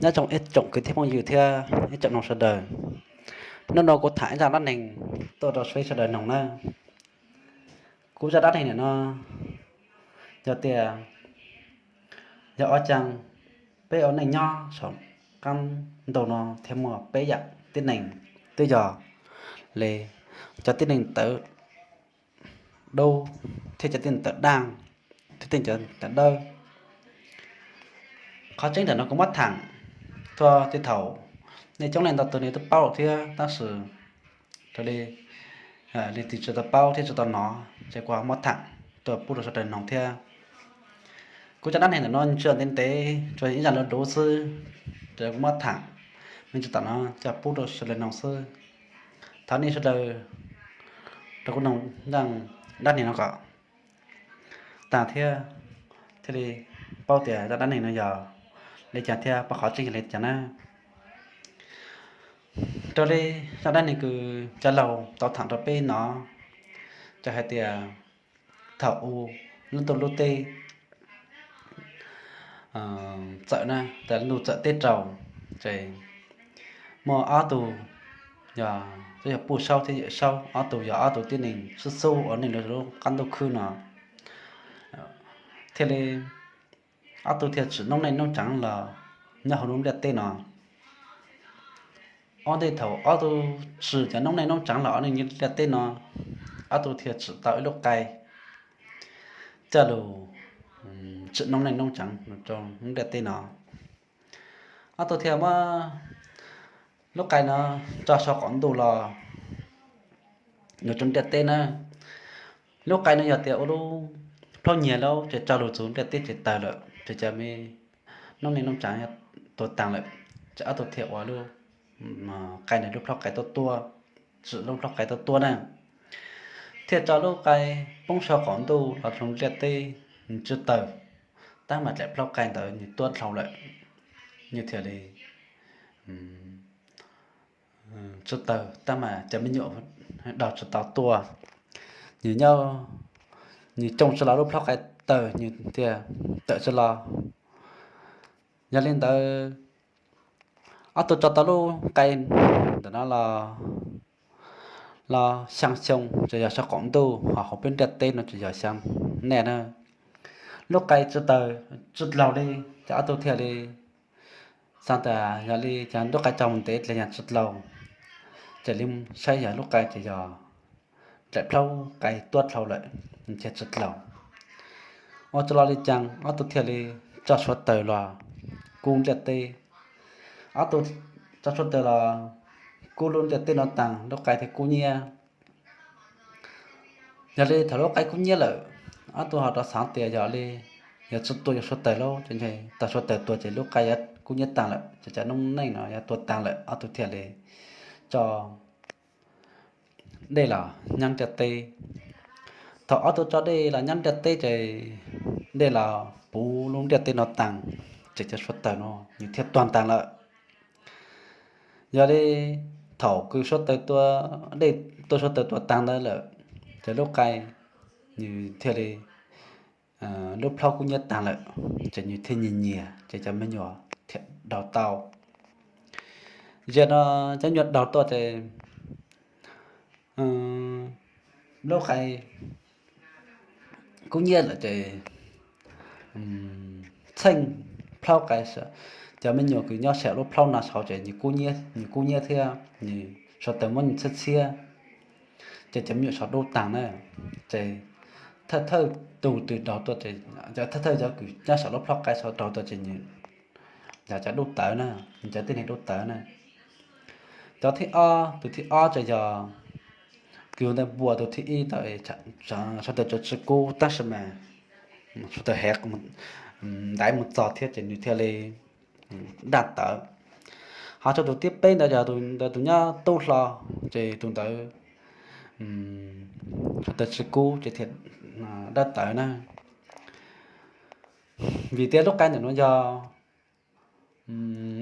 Nyob zoo ib tsoom kwv tij phooj ywg thiab ib tsoom noog sawv daws. Hnub no kuv tham ib zaj dab neeg tuaj rau sawv daws noog na. Kuv zaj dab neeg ntawm no yog tias, yog ua cas peb ua neej nyob saum qaab ntuj no thiaj muaj peb yaam tib neeg, twb yog le cov tib neeg tawv dub thiab cov tib neeg tawv daag thiab tib neeg tawv dawb. Qhov tseeb ntawm no kuv muab thaam txug tej thaum nej coob leej ntau tug nej twb paub lawm thiab, tab sis raws li leej twg tsis tau paub thiab tsis tau nov ces kuv muab thaam tuaj pub rau sawv daws noog thiab. Kuv zaj dab neeg ntawm no tsis yog ntev ntev, tsuas ib zaj luv luv xwb, ces kuv muab thaam me ntsis tom no coj pub rau sawv daws noog xwb. Thov nej sawv daws rau kuv noog zaj dab neeg no kom taag thiab, thiaj li paub tias zaj dab neeg no yog li cas thiab puas qhov tseeb yog li cas na. Raws li zaj dab neeg kws cov laug tau thaam rau peb nov, ces hais tias thaum u lub ntuj lub teb txawm na, tas ntuj txawm teb raug, ces muaj ob tug, yog, twb yog Puj Saub thiab Yawm Saub, ob tug yog ob tug tib neeg sib xub ua neej rau lub qab ntuj khwb no, thiaj li ob tug thiaj tsim noob neej noob tsaav los nyob hauv lub ntiaj teb no. Ua ntej thaum ob tug tsim cov noob neej noob tsaav los ua neej nyob ntiaj teb no, ob tug thiaj tsim tau ib lub qai coj lug tsim noob neej noob tsaav rau lub ntiaj teb no. Ob tug thiaj muab lub qai no tso sau qaum ntuj los rau ntiaj teb na. Lub qai no yog tias ua lub plaub nyiag lawm ces tso lug txug ntiaj teb ces tawg lawm, ces cov me noob neej noob tsaav tuag taag lawm, ces ob tug thiaj ua lub qai no lub plaub qai tuab tuab, tsim lub plaub qai tuab tuab na, thiaj tso lub qai poob sau qaum ntuj los rau ntiaj teb, nws tsis tawg, tab mas daim plaub qai ntawd nws tuab dhau lawm, nws thiaj li tsis tawg, tab mas cov me nyuam daug tsis tau tuaj. Nws nyob, nws coo tsis los lub plaub qai tawg, nws thiaj tawm tsis los. Yog li ntawd, ob tug tso tau lub qai ntawm no los, los xyaa xyoo ces yog sau qaum ntuj, ho hauv peb ntiaj teb no ces yog xyaa naj na. Lub qai tsis tawg tsis dlaug li, ces ob tug thiaj li xav tas yog li cas lub qai tso mus ntev dlha yog tsis dlaug, ces li saib yog lub qai ces yog daim plaub qai tuab dhau lawm, nws thiaj tsis dlaug. Ua tsis los li cas ob tug thiaj li tso suav tawg los kub ntiaj teb. Ob tug tso suav tawg los kub lub ntiaj teb no taag, lub qai thiaj kub nyiab. Yog li thaum lub qai kub nyiab lawm, ob tug ho rov xaav tias yog li, yog tsis tua yog suav tawg lauj, ces ntshe tau suav tawg tua ces lub qai yuav kub nyiab taag lawm, ces cov noob neej no yuav tuag taag lawm, ob tug thiaj li tso dej los nyab ntiaj teb. Thaum ob tug tso dej los nyab ntiaj teb ces dej los puv lub ntiaj teb no taag, ces cov suav tawg no nws thiaj tuag taag lawm. Yog li thaum kws suav tawg tua, dej tuaj suav tawg tua taag ntawd lawm, ces lub qai nws thiaj li, lub plaub kub nyiab taag lawm, ces nws thiaj nyias nyias, ces cov me nyuam thiaj daug tau. Yog no cov me nyuam daug tuaj ces lub qai kub nyiab lawm ces txheej plaub qai, cov me nyuam kws nyob saum lub plaub no saud ces nws kub nyiab thiab nws suav tawg muab nws txhiab txhiab, ces cov me nyuam saud dub taag na. Ces thawj thawj tug twg daug tuaj ces, thawj thawj cov kws nyob saum lub plaub qai saud daug tuaj ces nws yog cov dub tawv na, nws cov tib neeg dub tawv na. Cov thib ob, tus thib ob ces yog kws hu ntawm npua tus thib ib ntawd, suav tawg tsis kub tab sis mas suav tawg heev, ntaiv mus txog thiab ces nws thiaj li daj tawv. Ho txog tus thib peb ntawd yog tus ntawd tus nyob tub hlo, ces tus ntawd suav tawg tsis kub ces thiaj daj tawv na. Vim tias lub qai ntawm no yog,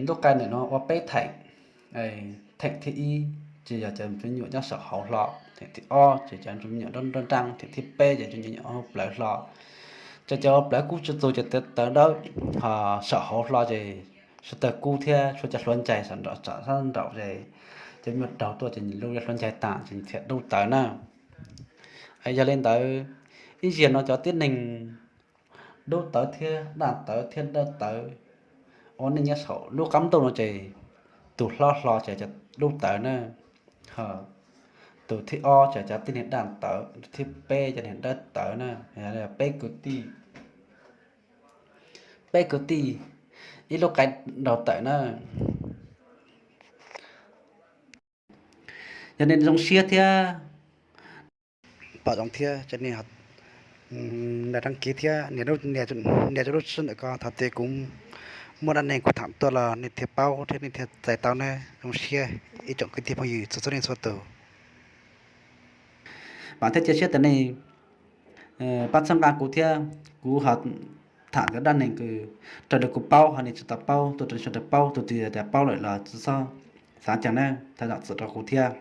lub qai ntawm no ua peb theem. Theem thib ib ces yog cov me nyuam nyob saum hauv hlo, theem thib ob ces cov me nyuam nrab nrab nraab, theem thib peb ces cov me nyuam hauv plawv hlo. Ces cov hauv plawv kub tsis txug ces tawv dawb, ho saum hauv hlo ces sawv daws kub thiab tshuav cov hluav ncaig sab nraum, sab nraum ces cov me nyuam raug tuaj ces nws lub hluav ncaig tas ces nws thiaj dub tawv na. Yog li ntawd, ib zaug no cov tib neeg dub tawv thiab daj tawv thiab dawb tawv uas nej nyob saum lub qab ntuj no ces tus hlob hlo ces dub tawv na, tus thib ob ces cov tib neeg daj tawv, thib peb cov neeg dawb tawv na. Peb kwv tij, peb kwv tij ib lub qaib raug tawm na. Yog nej zoo siab thiab pom zoo thiab ces nej nias dab kiv thiab nias rau lub sij ntawm ko, thaum twg kuv muaj dab neeg kuv tham tuaj los nej thiaj paub thiab nej thiaj txais tau na. Zoo siab ib tsoom kwv tij phooj ywg txhua txhua leej txhua tus. Vam thiab cia siab tias nej pab txhawb nqa kuv thiab kuv ho tham cov dab neeg kws raws li kuv paub, ho nej tsis tau paub, tus twg sawv daws paub, tus twg tias paub lawm los tsis txhob xav ceev na, thov zam txim rau kuv thiab.